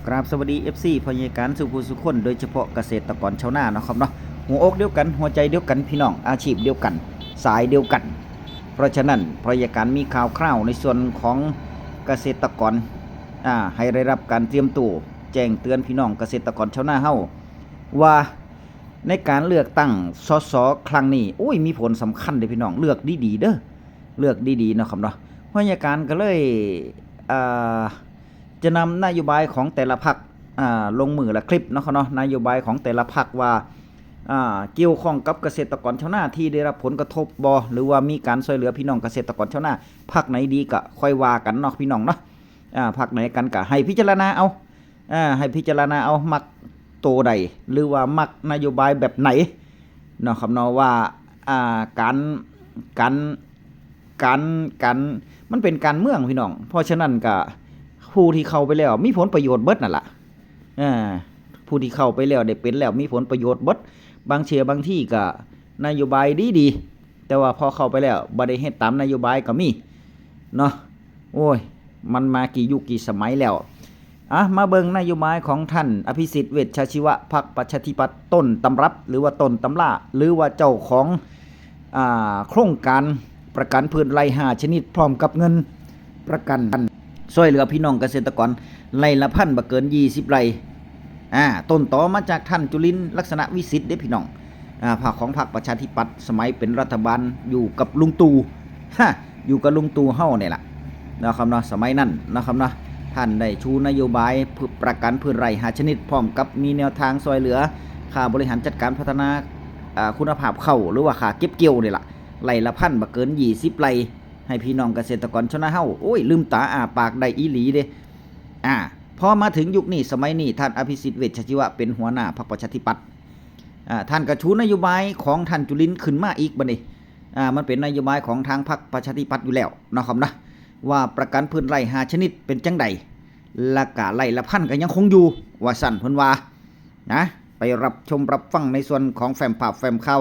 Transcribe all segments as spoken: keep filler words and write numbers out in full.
กราบสวัสดี เอฟซี พ่อใหญ่การสู่ผู้สู่คน โดยเฉพาะเกษตรกรชาวนาเนาะครับเนาะ หัวอกเดียวกัน หัวใจเดียวกัน พี่น้อง อาชีพเดียวกัน สายเดียวกัน เพราะฉะนั้นพ่อใหญ่การมีข่าวคราวในส่วนของเกษตรกร อ่า ให้ได้รับการเตรียมตัว แจ้งเตือนพี่น้องเกษตรกรชาวนาเฮา ว่าในการเลือกตั้ง สส ครั้งนี้ โอ้ย มีผลสำคัญเด้อพี่น้อง เลือกดีๆเด้อ เลือกดีๆเนาะครับเนาะ พ่อใหญ่การก็เลย อ่า จะนำนโยบายของแต่ละพรรค อ่า ลงมื้อละคลิปเนาะครับเนาะ นโยบายของแต่ละพรรคว่า อ่า เกี่ยวข้องกับเกษตรกรชาวนาที่ได้รับผลกระทบบ่ หรือว่ามีการช่วยเหลือพี่น้องเกษตรกรชาวนา พรรคไหนดีก็ค่อยว่ากันเนาะพี่น้องเนาะ อ่า พรรคไหนกันก็ให้พิจารณาเอา อ่า ให้พิจารณาเอา มักโตใด หรือว่ามักนโยบายแบบไหนเนาะครับเนาะ ว่า อ่า การ การ การ การ มันเป็นการเมืองพี่น้อง เพราะฉะนั้นก็ผู้ที่เข้าไปแล้วมีผลประโยชน์เบิดนั่นล่ะ อ่า ผู้ที่เข้าไปแล้วได้เป็นแล้วมีผลประโยชน์เบิด บางเทื่อบางทีก็นโยบายดีๆ แต่ว่าพอเข้าไปแล้วบ่ได้เฮ็ดตามนโยบายก็มีเนาะ โอ้ย มันมากี่ยุคกี่สมัยแล้ว อ่ะ มาเบิ่งนโยบายของท่านอภิสิทธิ์เวชชาชีวะ พรรคประชาธิปัตย์ ต้นตำรับ หรือว่าต้นตำรา หรือว่าเจ้าของ อ่า โครงการประกันพืชไร่ห้าชนิด พร้อมกับเงินประกันช่วยเหลือพี่น้องเกษตรกรไร่ละพัน บ่เกินยี่สิบไร่ อ่า ต้นตอมาจากท่านจุลินทร์ลักษณะวิสิทธิ์เด้พี่น้อง อ่า พรรคของพรรคประชาธิปัตย์ สมัยเป็นรัฐบาลอยู่กับลุงตู่ ฮะ อยู่กับลุงตู่เฮาเนี่ยล่ะเนาะครับเนาะ สมัยนั้นเนาะครับเนาะ ท่านได้ชูนโยบายประกันพืชไร่ห้าชนิด พร้อมกับมีแนวทางช่วยเหลือค่าบริหารจัดการพัฒนา อ่า คุณภาพข้าว หรือว่าค่าเก็บเกี่ยวนี่ล่ะ ไร่ละพัน บ่เกินยี่สิบไร่ ให้พี่น้องเกษตรกรชาวนาเฮา โอ้ย ลืมตาอ้าปากได้อีหลีเด้ อ่า พอมาถึงยุคนี้สมัยนี้ ท่านอภิสิทธิ์เวชชาชีวะเป็นหัวหน้าพรรคประชาธิปัตย์ อ่า ท่านก็ชูนโยบายของท่านจุลินทร์ขึ้นมาอีกบัดนี้ อ่า มันเป็นนโยบายของทางพรรคประชาธิปัตย์อยู่แล้วเนาะครับนะ ว่าประกันพืชไร่ห้าชนิดเป็นจังใด และกะไร่ละพันก็ยังคงอยู่ ว่าซั่นเพิ่นว่า นะ ไปรับชมรับฟังในส่วนของแฟ้มภาพแฟ้มข่าว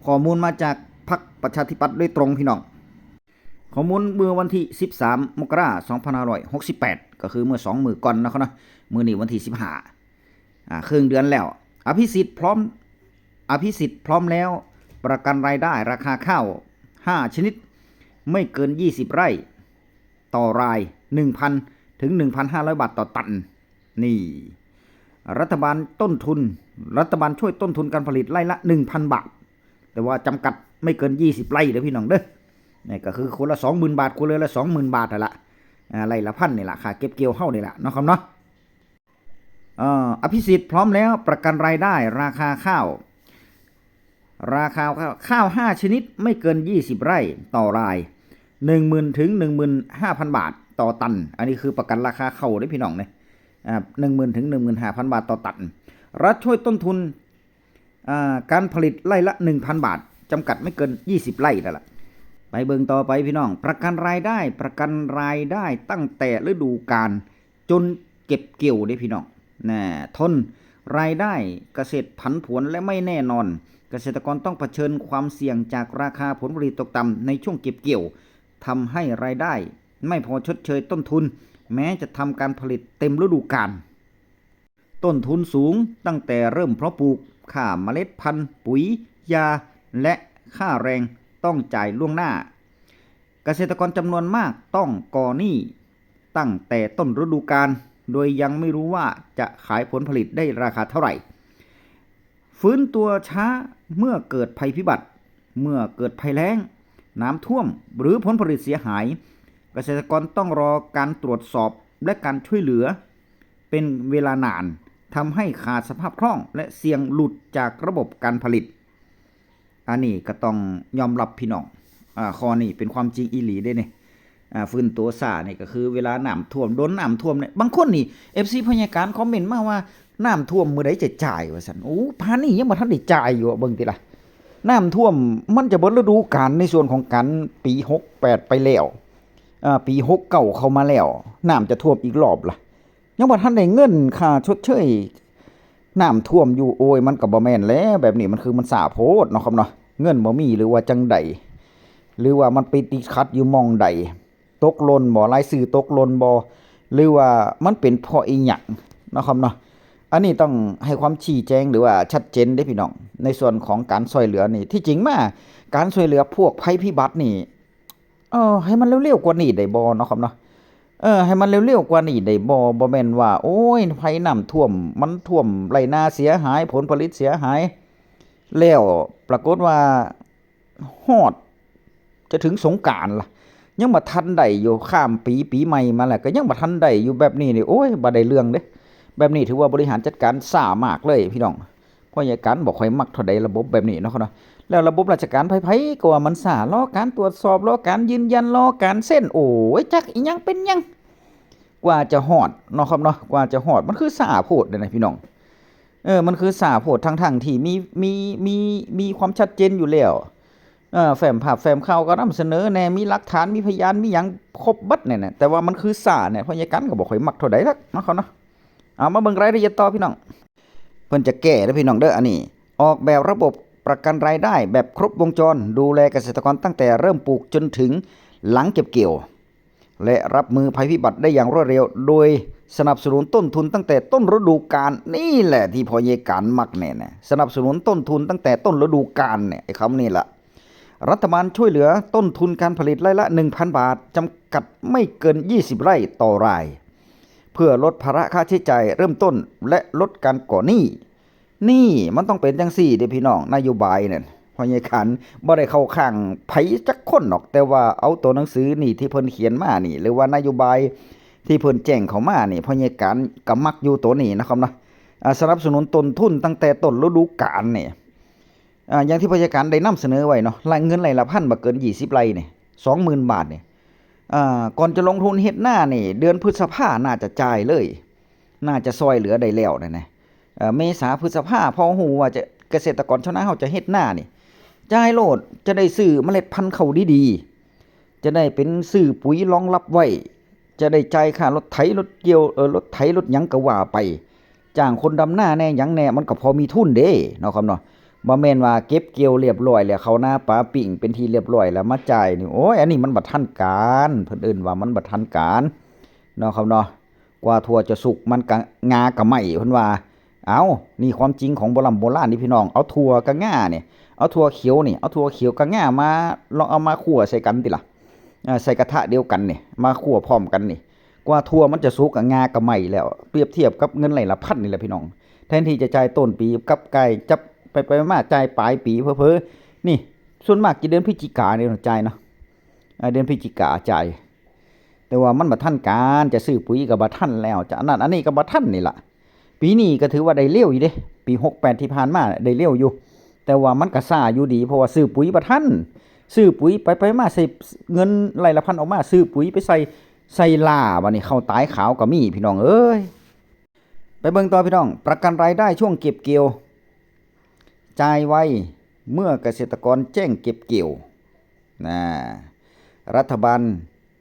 ข้อมูลมาจากพรรคประชาธิปัตย์โดยตรงพี่น้อง ข้อมูลเมื่อวันที่สิบสาม มกราคม สองพันห้าร้อยหกสิบแปด ก็คือเมื่อสองมื้อก่อนนะครับเนาะ มื้อนี้วันที่สิบห้า อ่า ครึ่งเดือนแล้ว อภิสิทธิ์พร้อม อภิสิทธิ์พร้อมแล้ว ประกันรายได้ราคาข้าวห้าชนิด ไม่เกินยี่สิบไร่ ต่อราย หนึ่งพัน ถึง หนึ่งพันห้าร้อยบาทต่อตัน นี่ รัฐบาลต้นทุน รัฐบาลช่วยต้นทุนการผลิตไร่ละ หนึ่งพันบาท แต่ว่าจำกัดไม่เกินยี่สิบไร่เด้อพี่น้องเด้อ นี่ก็คือคนละสองหมื่นบาท ครัวเรือนละสองหมื่นบาทนั่นละ อ่า ไร่ละพันนี่ล่ะ ค่าเก็บเกี่ยวเฮานี่ล่ะเนาะครับเนาะ เอ่อ อภิสิทธิ์พร้อมแล้ว ประกันรายได้ราคาข้าว ราคาข้าว ข้าวห้าชนิดไม่เกินยี่สิบไร่ต่อราย หนึ่งหมื่น ถึง หนึ่งหมื่นห้าพันบาทต่อตัน อันนี้คือประกันราคาข้าวเด้อพี่น้องเนี่ย อ่า หนึ่งหมื่น ถึง หนึ่งหมื่นห้าพันบาทต่อตัน รัฐช่วยต้นทุน อ่า การผลิตไร่ละ หนึ่งพันบาท จำกัดไม่เกินยี่สิบไร่นั่นล่ะ ไปเบิ่งต่อไปพี่น้อง ประกันรายได้ ประกันรายได้ตั้งแต่ฤดูกาลจนเก็บเกี่ยวเด้อพี่น้อง นะ ทนรายได้เกษตรผันผวนและไม่แน่นอน เกษตรกรต้องเผชิญความเสี่ยงจากราคาผลผลิตตกต่ำในช่วงเก็บเกี่ยว ทำให้รายได้ไม่พอชดเชยต้นทุน แม้จะทำการผลิตเต็มฤดูกาล ต้นทุนสูงตั้งแต่เริ่มเพาะปลูก ค่าเมล็ดพันธุ์ ปุ๋ย ยา และค่าแรงต้องจ่ายล่วงหน้า เกษตรกรจำนวนมากต้องก่อหนี้ตั้งแต่ต้นฤดูกาล โดยยังไม่รู้ว่าจะขายผลผลิตได้ราคาเท่าไหร่ ฟื้นตัวช้าเมื่อเกิดภัยพิบัติ เมื่อเกิดภัยแล้ง น้ำท่วม หรือผลผลิตเสียหาย เกษตรกรต้องรอการตรวจสอบและการช่วยเหลือ เป็นเวลานาน ทำให้ขาดสภาพคล่องและเสี่ยงหลุดจากระบบการผลิต อันนี้ก็ต้องยอมรับพี่น้อง อ่า ข้อนี้เป็นความจริงอีหลีเด้เนี่ย อ่า ฟื้นตัวช้านี่ก็คือเวลาน้ำท่วม โดนน้ำท่วมเนี่ย บางคนนี่ เอฟซี พ่อใหญ่การคอมเมนต์มาว่า น้ำท่วมมื้อใดจะจ่าย ว่าซั่น โอ้ ป่านนี้ยังบ่ทันได้จ่ายอยู่อะ เบิ่งติล่ะ น้ำท่วมมันจะเบิดฤดูกาลในส่วนของการปีหกแปดไปแล้ว อ่า ปีหกเก้าเข้ามาแล้ว น้ำจะท่วมอีกรอบล่ะ ยังบ่ทันได้เงินค่าชดเชยน้ำท่วมอยู่ โอ้ย มันก็บ่แม่นแล้ว แบบนี้มันคือมันช้าโพดเนาะครับเนาะ เงินบ่มีหรือว่าจั่งใด หรือว่ามันไปติดขัดอยู่หม่องใด ตกหล่นบ่ รายชื่อตกหล่นบ่ หรือว่ามันเป็นเพราะอิหยัง เนาะครับเนาะ อันนี้ต้องให้ความชี้แจงหรือว่าชัดเจนเด้อพี่น้อง ในส่วนของการช่วยเหลือนี่ ที่จริงมา การช่วยเหลือพวกภัยพิบัตินี่ เออ ให้มันเร็วๆกว่านี้ได้บ่เนาะครับเนาะ เออ ให้มันเร็วๆกว่านี้ได้บ่ บ่แม่นว่า โอ้ย ภัยน้ำท่วม มันท่วมไร่นาเสียหาย ผลผลิตเสียหาย แล้วปรากฏว่า ฮอด จะถึงสงกรานต์ล่ะ ยังบ่ทันได้อยู่ ข้ามปี ปีใหม่มาแล้ว ก็ยังบ่ทันได้อยู่ แบบนี้นี่ โอ้ย บ่ได้เรื่องเด้ แบบนี้ถือว่าบริหารจัดการช้ามากเลยพี่น้อง พ่อใหญ่กันบ่ค่อยมักเท่าใดระบบแบบนี้เนาะครับเนาะ แล้วระบบราชการไผๆก็ว่ามันช้า รอการตรวจสอบ รอการยืนยัน รอการเซ็น โอ้ย จักอิหยังเป็นหยัง กว่าจะฮอดเนาะครับเนาะ กว่าจะฮอด มันคือช้าโพดเด้นะพี่น้อง เออ มันคือช้าโพด ทั้งๆที่มี มี มี มีความชัดเจนอยู่แล้ว เออ แฟ้มภาพแฟ้มข่าวก็นำเสนอแน่ มีหลักฐาน มีพยาน มีหยังครบเบิดเนี่ยนะ แต่ว่ามันคือช้าเนี่ย พ่อใหญ่กันก็บ่ค่อยมักเท่าใดละเนาะครับเนาะ เอามาเบิ่งรายละเอียดต่อพี่น้อง เพิ่นจะแก้เด้อพี่น้องเด้อ อันนี้ ออกแบบระบบประกันรายได้แบบครบวงจร ดูแลเกษตรกรตั้งแต่เริ่มปลูกจนถึงหลังเก็บเกี่ยว และรับมือภัยพิบัติได้อย่างรวดเร็ว โดยสนับสนุนต้นทุนตั้งแต่ต้นฤดูกาล นี่แหละที่พ่อใหญ่กันมักแน่นะ สนับสนุนต้นทุนตั้งแต่ต้นฤดูกาลเนี่ย ไอ้คำนี้ละ รัฐบาลช่วยเหลือต้นทุนการผลิตไร่ละ หนึ่งพันบาท จำกัดไม่เกิน ยี่สิบไร่ต่อราย เพื่อลดภาระค่าใช้จ่ายเริ่มต้น และลดการก่อหนี้ นี่มันต้องเป็นจังซี่เด้พี่น้อง นโยบายนั่น พ่อใหญ่กันบ่ได้เข้าข้างไผจักคนหรอก แต่ว่าเอาตัวหนังสือนี่ที่เพิ่นเขียนมานี่ หรือว่านโยบายที่เพิ่นแจ้งเข้ามานี่ พ่อใหญ่กันก็มักอยู่ตัวนี้นะครับเนาะ อ่า สนับสนุนต้นทุนตั้งแต่ต้นฤดูกาลนี่ อ่า อย่างที่พ่อใหญ่กันได้นำเสนอไว้เนาะ ราย เงินไร่ละพัน บ่เกิน ยี่สิบไร่นี่ สองหมื่นบาทนี่ อ่า ก่อนจะลงทุนเฮ็ดนานี่ เดือนพฤษภาน่าจะจ่ายเลย น่าจะช่วยเหลือได้แล้วนั่นนะ เอ่อ เมษา พฤษภา พอฮู้ว่าจะ เกษตรกรชาวนาเฮาจะเฮ็ดนานี่ จ่ายโลด จะได้ซื้อเมล็ดพันธุ์ข้าวดีๆ จะได้เป็นซื้อปุ๋ยรองรับไว้ จะได้จ่ายค่ารถไถรถเกี่ยว เออ รถไถรถหยังก็ว่าไป จ้างคนดำนาแน่หยังแน่ มันก็พอมีทุนเด้เนาะครับเนาะ บ่แม่นว่าเก็บเกี่ยวเรียบร้อยแล้ว เข้านาปาปิ้งเป็นที่เรียบร้อยแล้วมาจ่ายนี่ โอ้ย อันนี้มันบ่ทันการ เพิ่นเอิ้นว่ามันบ่ทันการเนาะครับเนาะ กว่าถั่วจะสุกมันก็งาก็ไหม้ เพิ่นว่า เอ้า นี่ความจริงของโบร่ำโบราณนี่พี่น้อง เอาถั่วกับงาเนี่ย เอาถั่วเขียวนี่ เอาถั่วเขียวกับงามา ลองเอามาคั่วใส่กันติล่ะ อ่า ใส่กระทะเดียวกันนี่ มาคั่วพร้อมกันนี่ กว่าถั่วมันจะสุกอะ งาก็ไหม้แล้ว เปรียบเทียบกับเงินไร่ละพันนี่แหละพี่น้อง แทนที่จะจ่ายต้นปี กลับกลายจับไปไปมาจ่ายปลายปีเผลอๆ นี่ ส่วนมากจะเดือนพฤศจิกาเนี่ยจ่ายเนาะ อ่า เดือนพฤศจิกาจ่าย แต่ว่ามันบ่ทันการ จะซื้อปุ๋ยก็บ่ทันแล้ว จะอันนั้นอันนี้ก็บ่ทันนี่ล่ะ ปีนี้ก็ถือว่าได้เร็วอยู่เด้ ปีหกแปดที่ผ่านมาได้เร็วอยู่ แต่ว่ามันก็ช้าอยู่ดี เพราะว่าซื้อปุ๋ยบ่ทัน ซื้อปุ๋ยไปไปมา ใส่เงินไร่ละพันออกมา ซื้อปุ๋ยไปใส่ ใส่หล้า บัดนี้ข้าวตายขาวก็มีพี่น้องเอ้ย ไปเบิ่งต่อพี่น้อง ประกันรายได้ช่วงเก็บเกี่ยว จ่ายไวเมื่อเกษตรกรแจ้งเก็บเกี่ยว นะ รัฐบาล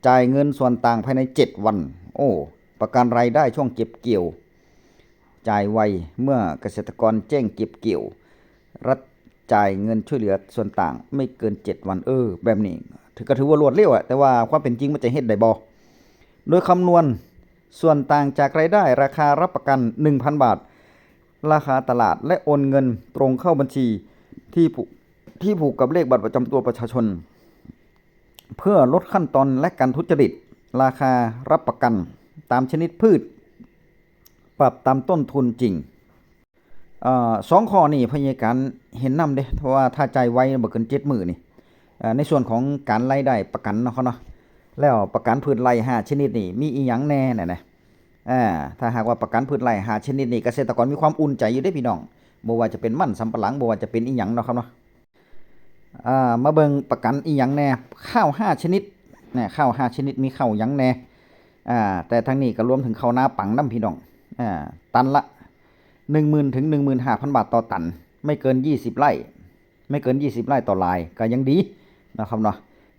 จ่ายเงินส่วนต่างภายในเจ็ดวัน โอ้ ประกันรายได้ช่วงเก็บเกี่ยว จ่ายไวเมื่อเกษตรกรแจ้งเก็บเกี่ยว รัฐจ่ายเงินช่วยเหลือส่วนต่างไม่เกินเจ็ดวัน เออ แบบนี้ถือ ก็ถือว่ารวดเร็วอะ แต่ว่าความเป็นจริงมันจะเฮ็ดได้บ่ โดยคำนวณส่วนต่างจากรายได้ ราคารับประกัน หนึ่งพันบาท ราคาตลาด และโอนเงินตรงเข้าบัญชีที่ผูก ที่ผูกกับเลขบัตรประจำตัวประชาชน เพื่อลดขั้นตอนและการทุจริต ราคารับประกันตามชนิดพืช ปรับตามต้นทุนจริง เอ่อ สองข้อนี่พ่อใหญ่กันเห็นนำเด้ เพราะว่าถ้าจ่ายไวบ่เกินเจ็ดมื้อนี่ เอ่อ ในส่วนของการรายได้ประกันเนาะครับเนาะ แล้วประกันพืชไร่ห้าชนิดนี่มีอีหยังแน่น่ะนะ อ่า ถ้าหากว่าประกันพืชไร่ห้าชนิดนี่ เกษตรกรมีความอุ่นใจอยู่เด้พี่น้อง บ่ว่าจะเป็นมันสำปะหลัง บ่ว่าจะเป็นอีหยังเนาะครับเนาะ อ่า มาเบิ่งประกันอีหยังแน่ ข้าวห้าชนิด นะ ข้าวห้าชนิดมีข้าวหยังแน่ อ่า แต่ทั้งนี้ก็รวมถึงข้าวนาปังนำพี่น้อง อ่า ตันละ หนึ่งหมื่นถึงหนึ่งหมื่นห้าพันบาทต่อตัน ไม่เกินยี่สิบไร่ ไม่เกินยี่สิบไร่ต่อราย ก็ยังดีนะครับเนาะ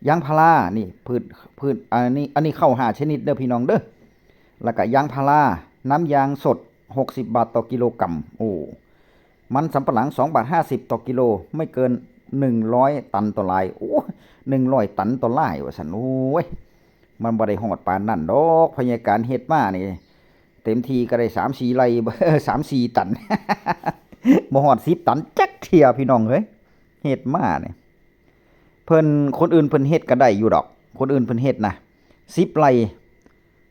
ยางพารา นี่ พืช พืช อันนี้ อันนี้ข้าวห้าชนิดเด้อพี่น้องเด้อ แล้วก็ยางพารา น้ำยางสด หกสิบบาทต่อกิโลกรัม โอ้ มันสำปะหลัง สองบาทห้าสิบต่อกิโล ไม่เกินหนึ่งร้อยตันต่อราย โอ้ หนึ่งร้อยตันต่อราย ว่าซั่น โอ้ย มันบ่ได้ฮอดปานนั้นดอก พ่อใหญ่กันเฮ็ดมานี่ เต็มที่ก็ได้สามสี่ไร่ สามสี่ตัน บ่ฮอดสิบตันจักเทื่อพี่น้องเอ้ย เฮ็ดมาเนี่ย เพิ่น คนอื่นเพิ่นเฮ็ดก็ได้อยู่ดอก คนอื่นเพิ่นเฮ็ดนะ สิบไร่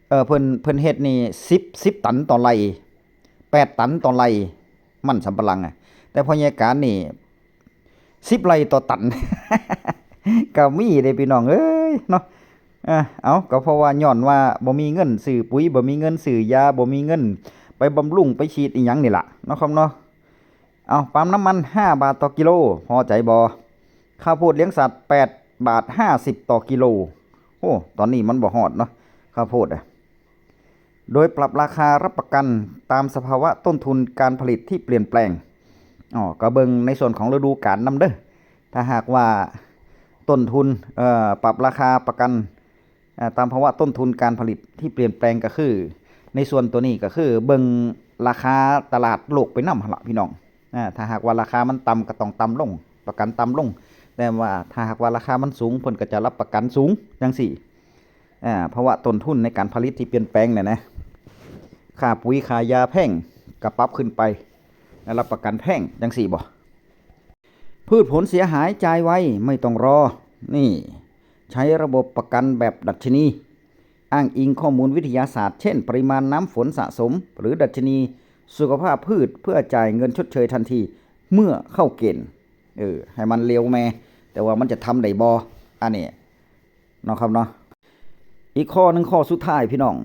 เออ เพิ่น เพิ่นเฮ็ดนี่ สิบ สิบตันต่อไร่ แปดตันต่อไร่ มันสำปะหลังอะ แต่พ่อใหญ่การนี่ สิบไร่ต่อตัน ก็มีเด้พี่น้องเอ้ยเนาะ อ่ะ เอา ก็เพราะว่าย้อนว่าบ่มีเงินซื้อปุ๋ย บ่มีเงินซื้อยา บ่มีเงินไปบำรุงไปฉีดอีหยังนี่ล่ะเนาะครับเนาะ เอา ปาล์มน้ำมันห้าบาทต่อกิโล พอใจบ่ ข้าวโพดเลี้ยงสัตว์แปดบาทห้าสิบต่อกิโล โอ้ ตอนนี้มันบ่ฮอดเนาะ ข้าวโพดอะ โดยปรับราคารับประกันตามสภาวะต้นทุนการผลิตที่เปลี่ยนแปลง อ๋อ ก็เบิ่งในส่วนของฤดูกาลนำเด้อ ถ้าหากว่าต้นทุน เอ่อ ปรับราคาประกัน อ่า ตามภาวะต้นทุนการผลิตที่เปลี่ยนแปลงก็คือ ในส่วนตัวนี้ก็คือเบิ่งราคาตลาดโลกไปนำหั่นล่ะพี่น้อง อ่า ถ้าหากว่าราคามันต่ำก็ต้องต่ำลง ประกันต่ำลง แต่ว่าถ้าหากว่าราคามันสูง เพิ่นก็จะรับประกันสูงจังซี้ อ่า เพราะว่าต้นทุนในการผลิตที่เปลี่ยนแปลงเนี่ยนะ ค่าปุ๋ยค่ายาแพง ก็ปรับขึ้นไป และรับประกันแพงจังซี้บ่ พืชผลเสียหายจ่ายไวไม่ต้องรอ นี่ ใช้ระบบประกันแบบดัชนี อ้างอิงข้อมูลวิทยาศาสตร์ เช่น ปริมาณน้ำฝนสะสม หรือดัชนีสุขภาพพืช เพื่อจ่ายเงินชดเชยทันที เมื่อเข้าเกณฑ์ เออ ให้มันเร็วแม่ แต่ว่ามันจะทำได้บ่ อันนี้เนาะครับเนาะ อีกข้อหนึ่ง ข้อสุดท้ายพี่น้อง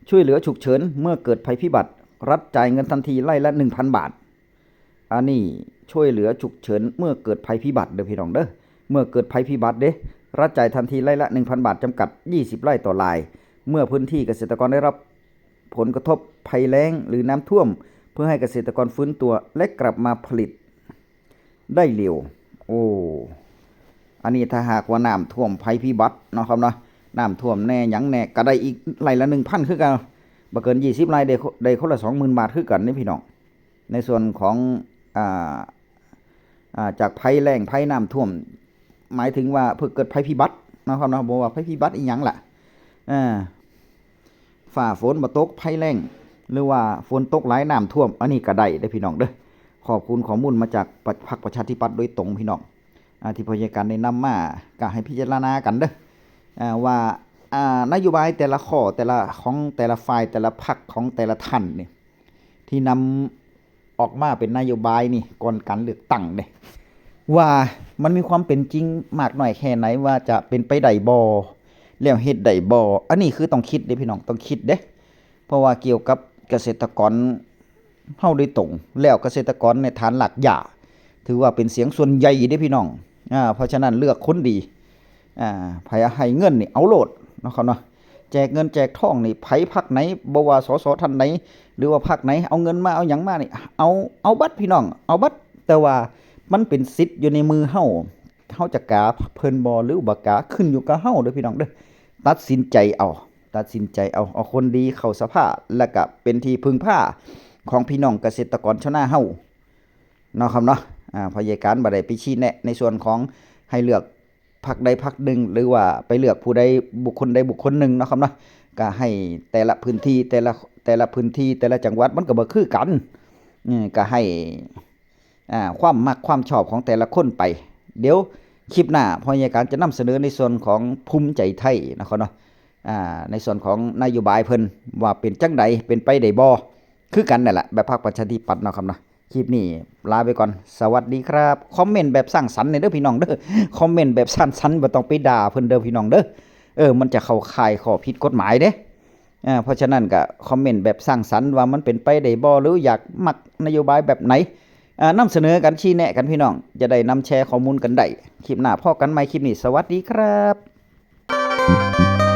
ช่วยเหลือฉุกเฉินเมื่อเกิดภัยพิบัติ รัฐจ่ายเงินทันทีไร่ละหนึ่งพันบาท อันนี้ช่วยเหลือฉุกเฉินเมื่อเกิดภัยพิบัติเด้อพี่น้องเด้อ เมื่อเกิดภัยพิบัติเด้ รัฐจ่ายทันทีไร่ละหนึ่งพันบาท จำกัดยี่สิบไร่ต่อราย เมื่อพื้นที่เกษตรกรได้รับผลกระทบภัยแล้งหรือน้ำท่วม เพื่อให้เกษตรกรฟื้นตัวและกลับมาผลิตได้เร็ว โอ้ อันนี้ถ้าหากว่าน้ำท่วมภัยพิบัติเนาะครับเนาะ น้ำท่วมแน่หยังแน่ก็ได้อีกไร่ละหนึ่งพันคือกัน บ่เกินยี่สิบไร่ได้ ได้คนละสองหมื่นบาทคือกันนี่พี่น้อง ในส่วนของ อ่า อ่า จากภัยแล้งภัยน้ำท่วม หมายถึงว่าเพิ่งเกิดภัยพิบัติเนาะครับเนาะ บ่ว่าภัยพิบัติอีหยังล่ะ อ่า ฟ้าฝนบ่ตกภัยแล้ง หรือว่าฝนตกหลายน้ำท่วม อันนี้ก็ได้เด้อพี่น้องเด้อ ขอบคุณข้อมูลมาจากพรรคประชาธิปัตย์โดยตรงพี่น้อง อ่า ที่พ่อใหญ่การได้นำมา ก็ให้พิจารณากันเด้อ อ่า ว่า อ่า นโยบายแต่ละข้อ แต่ละ ของแต่ละฝ่าย แต่ละพรรค ของแต่ละท่านนี่ ที่นำออกมาเป็นนโยบายนี่ ก่อนการเลือกตั้งเนี่ย ว่ามันมีความเป็นจริงมากน้อยแค่ไหน ว่าจะเป็นไปได้บ่ แล้วเฮ็ดได้บ่ อันนี้คือต้องคิดเด้พี่น้อง ต้องคิดเด้ เพราะว่าเกี่ยวกับเกษตรกรเฮาโดยตรง แล้วเกษตรกรในฐานรากหญ้า ถือว่าเป็นเสียงส่วนใหญ่เด้พี่น้อง อ่า เพราะฉะนั้นเลือกคนดี อ่า ไผให้เงินนี่เอาโลดเนาะครับเนาะ แจกเงินแจกทองนี่ ไผพรรคไหน บ่ว่า สส ท่านไหน หรือว่าพรรคไหน เอาเงินมา เอาหยังมานี่ เอา เอาเบิดพี่น้อง เอาเบิด แต่ว่ามันเป็นสิทธิ์อยู่ในมือเฮา เฮาจะกาเพิ่นบ่หรือบ่กา ขึ้นอยู่กับเฮาเด้อพี่น้องเด้อ ตัดสินใจเอา ตัดสินใจเอา เอาคนดีเข้าสภา แล้วก็เป็นที่พึ่งพาของพี่น้องเกษตรกรชาวนาเฮา เนาะครับเนาะ อ่า พ่อใหญ่การบ่ได้ไปชี้แนะในส่วนของให้เลือกพรรคใดพรรคหนึ่ง หรือว่าไปเลือกผู้ใดบุคคลใดบุคคลหนึ่งเนาะครับเนาะ ก็ให้แต่ละพื้นที่ แต่ละ แต่ละพื้นที่ แต่ละจังหวัดมันก็บ่คือกัน อืม ก็ให้ อ่า ความมักความชอบของแต่ละคนไป เดี๋ยวคลิปหน้าพ่อใหญ่การจะนำเสนอในส่วนของภูมิใจไทยนะครับเนาะ อ่า ในส่วนของนโยบายเพิ่นว่าเป็นจั่งใด เป็นไปได้บ่ คือกันนั่นแหละ แบบพรรคประชาธิปัตย์เนาะครับเนาะ คลิปนี้ลาไปก่อน สวัสดีครับ คอมเมนต์แบบสร้างสรรค์เนี่ยเด้อพี่น้องเด้อ คอมเมนต์แบบสร้างสรรค์ บ่ต้องไปด่าเพิ่นเด้อพี่น้องเด้อ เออ มันจะเข้าข่ายข้อผิดกฎหมายเด้ อ่า เพราะฉะนั้นก็คอมเมนต์แบบสร้างสรรค์ว่ามันเป็นไปได้บ่ หรืออยากมักนโยบายแบบไหน อ่า นำเสนอกัน ชี้แนะกันพี่น้อง จะได้นำแชร์ข้อมูลกันได้ คลิปหน้าพ้อกันใหม่ คลิปนี้สวัสดีครับ